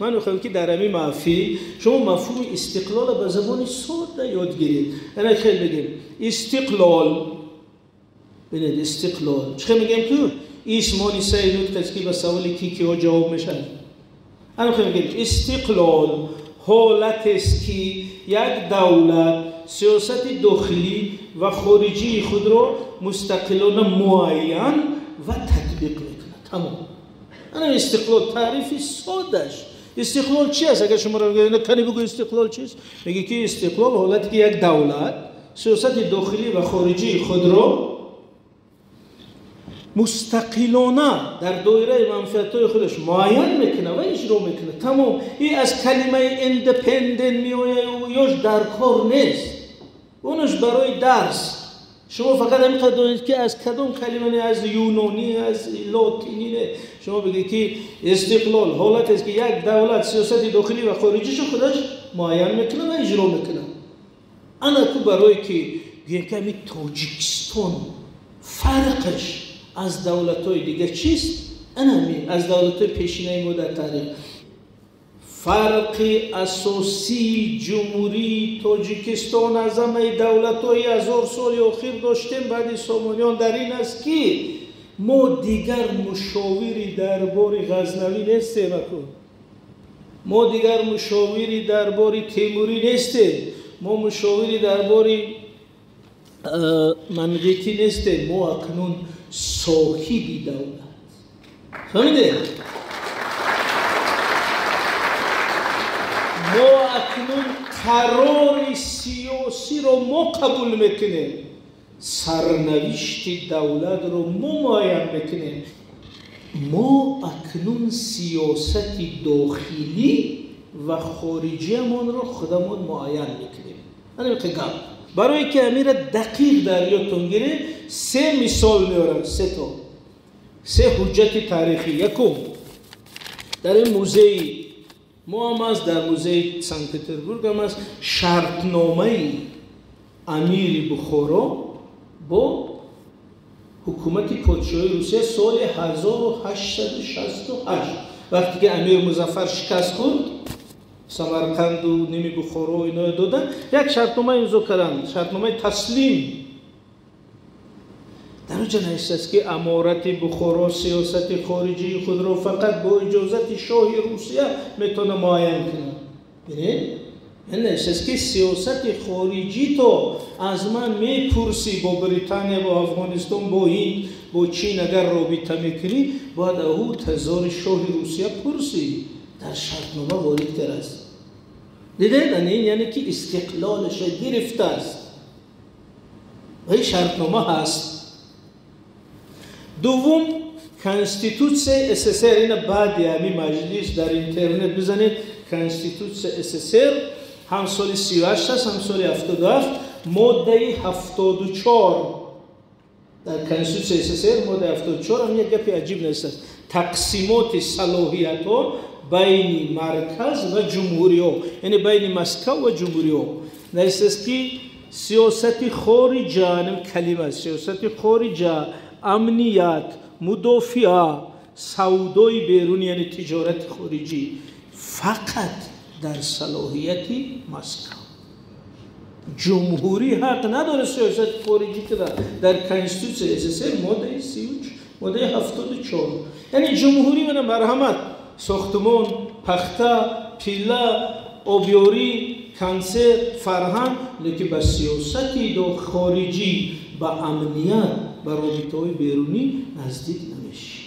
Ман мехоҳам, ки дар ҳамин маҳфил шумо мафҳуми истиқлолро ба забони сода ёд гиред. Ана хел мегем истиқлол. Бинед, истиқлол чӣ хел мегем? Ку исмони саи нутқ аст, ки ба саволи ки киҳо ҷавоб мешавад. Ана хел мегем: истиқлол ҳолатест, ки як давлат сиёсати дохилӣ ва хориҷии худро мустақилона муайян ва татбиқ мекунад. Тамом. Ана истиқлол, таърифи содаш. Истиқлол чи аст? Агар шуморо кани бугӯ, истиқлол чист, мегӣ, ки истиқлол ҳолате, ки як давлат сиёсати дохилӣ ва хориҷии худро мустақилона дар доираи манфиатҳои худаш муайян мекунад ва иҷро мекунад. Тамом. И аз калимаи independent меояд, ёш дар кор нест, онаш барои дарс. Шумо фақат ҳамин қадр донед, ки аз кадом калима, аз юнонӣ, аз лотинӣ не. Шумо бигӯед, ки истиқлол ҳолатест, ки як давлат сиёсати дохилӣ ва хориҷишу худаш муайян мекунад ва иҷро мекунад. Ана ку, барое ки гӯем, ки ҳамин Тоҷикистон фарқаш аз давлатҳои дига чист, ана ҳамин аз давлатҳои пешинаи мо дар таърих, фарқи асосии Ҷумҳурии Тоҷикистон аз ҳамаи давлатҳои ҳазор соли охир доштем баъди Сомониён дар ин аст, ки мо дигар мушовири дарбори Ғазнавӣ нестем. Акун мо дигар мушовири дарбори Темурӣ нестем, мо мушовири дарбори Манғитӣ нестем, мо акнун соҳиби давлат. Фаҳмидед? Мо акнун қарори сиёсиро мо қабул мекунем, сарнавишти давлатро мо муайян мекунем, мо акнун сиёсати дохилӣ ва хориҷиамонро худамон муайян мекунем. Ана гап. Барое ки амира дақиқ дар ёдтон гиред, се мисол меорам, сето, се ҳуҷҷати таърихӣ. Якум, дар ин музеи мо ҳам аст, дар музеи Санкт Петербург ҳам аст, шартномаи амири Бухоро бо ҳукумати подшоҳии Русия соли 1868, вақте ки амир Музаффар шикаст хӯрд, Самарқанду ними Бухоро иноя доданд, як шартнома имзо карданд, шартномаи таслим. Дар оҷа навиштааст, ки аморати Бухоро сиёсати хориҷии худро фақат бо иҷозати шоҳи Русия метавонад муайян кунад. Бинед, навиштааст, ки сиёсати хориҷӣ то аз ман мепурсӣ, бо Британия, бо Афғонистон, бо Ҳинд, бо Чин агар робита мекунӣ, бояд ӯ тазори шоҳи Русия пурсӣ. Дар шартнома ворид кардааст. Дидед, ин яъне ки истиқлолаша гирифтааст ва ин шартнома ҳаст. Дуввум, Конститутсияи СССР. Ина баъди ҳамин маҷлис дар интернет бизанед Конститутсия СССР, ҳам соли 38 аст, ҳам соли 77, моддаи 74. Дар Конститутсияи СССР моддаи 74 ҳам як гапи аҷиб навиштааст: тақсимоти салоҳиятҳо байни марказ ва ҷумҳуриҳо, яъне байни Москав ва ҷумҳуриҳо. Навиштааст, ки сиёсати хориҷа, калима сиёсати хориҷа, амният, мудофиа, савдои берунӣ, яъне тиҷорати хориҷӣ, фақат дар салоҳияти Москав. Ҷумҳурӣ ҳақ надорад сиёсати хориҷӣ кунад. Дар Конститутсияи СССР моддаи 74. Яъне ҷумҳурӣ мана марҳамат, сохтумон, пахта, пилла, обёрӣ, консерт, фарҳанг, лекин ба сиёсати хориҷӣ, ба амният, ба робитаҳои берунӣ наздик намешӣ.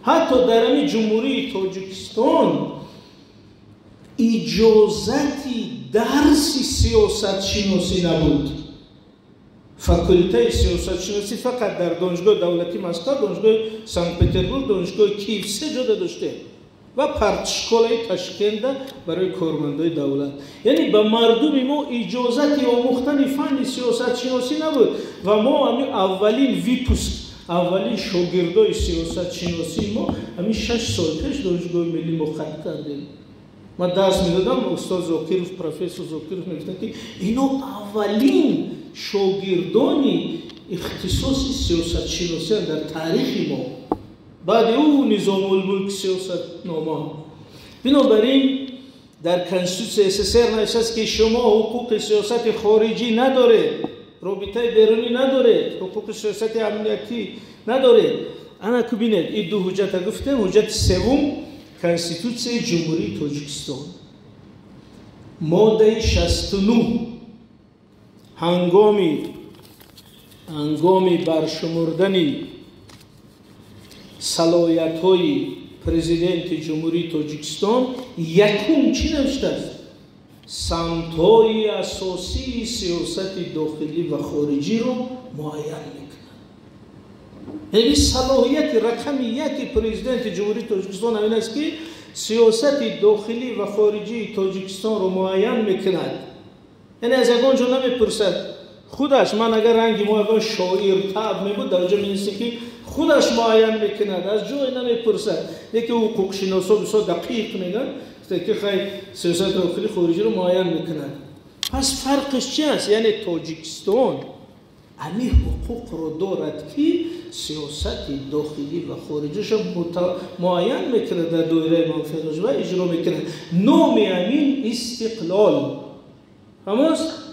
Ҳатто дар ҳамин Ҷумҳурии Тоҷикистон иҷозати дарси сиёсатшиносӣ набуд. Факултаи сиёсатшиносӣ фақат дар Донишгоҳи давлатии Москва, Донишгоҳи Санкт Петербург, Донишгоҳи Киев, се ҷода доштем ва партшколаи Ташкента барои кормандои давлат. Яъне ба мардуми мо иҷозати омӯхтани фанни сиёсатшиносӣ набуд. Ва мо ҳамин аввалин выпуск, аввалин шогирдои сиёсатшиносии мо ҳамин 6 сол пеш Донишгоҳи миллӣ мо хат кардем. Ман дарс медодам, устод Зокиров, профессор Зокиров мегуфтанд, ки ино аввалин шогирдони ихтисоси сиёсатшиносиянд дар таърихи мо, баъди ӯ Низомулмулк, сиёсатнома. Бинобар ин дар Конститутсияи СССР навиштааст, ки шумо ҳуқуқи сиёсати хориҷӣ надоред, робитаи берунӣ надоред, ҳуқуқи сиёсати амниятӣ надоред. Ана ку бинед, ин ду ҳуҷҷата гуфтем. Ҳуҷҷати севум, Конститутсияи Ҷумҳурии Тоҷикистон, моддаи 69, ҳангоми баршумурдани салоҳиятҳои Президенти Ҷумҳурии Тоҷикистон якум чӣ навиштааст? Самтҳои асосии сиёсати дохилӣ ва хориҷиро муайян мекунад. Яъне салоҳияти рақами яки Президенти Ҷумҳурии Тоҷикистон ҳамин аст, ки сиёсати дохилӣ ва хориҷии Тоҷикистонро муайян мекунад. Яъне аз ягон ҷо намепурсад худаш. Ман агар ранги мо ягон шоир таб мебуд, дар ҷо менависем, ки худаш муайян мекунад, аз ҷое намепурсад. Лекин ҳуқуқшиносо бисёр дақиқ мегӯянд, ки хай, сиёсати дохилӣ, хориҷиро муайян мекунад. Пас фарқиш чи аст? Яъне Тоҷикистон ҳамин ҳуқуқро дорад, ки сиёсати дохилӣ ва хориҷиашо муайян мекунад, дар доираи манфиатош ва иҷро мекунад. Номи ҳамин истиқлол ҳамост.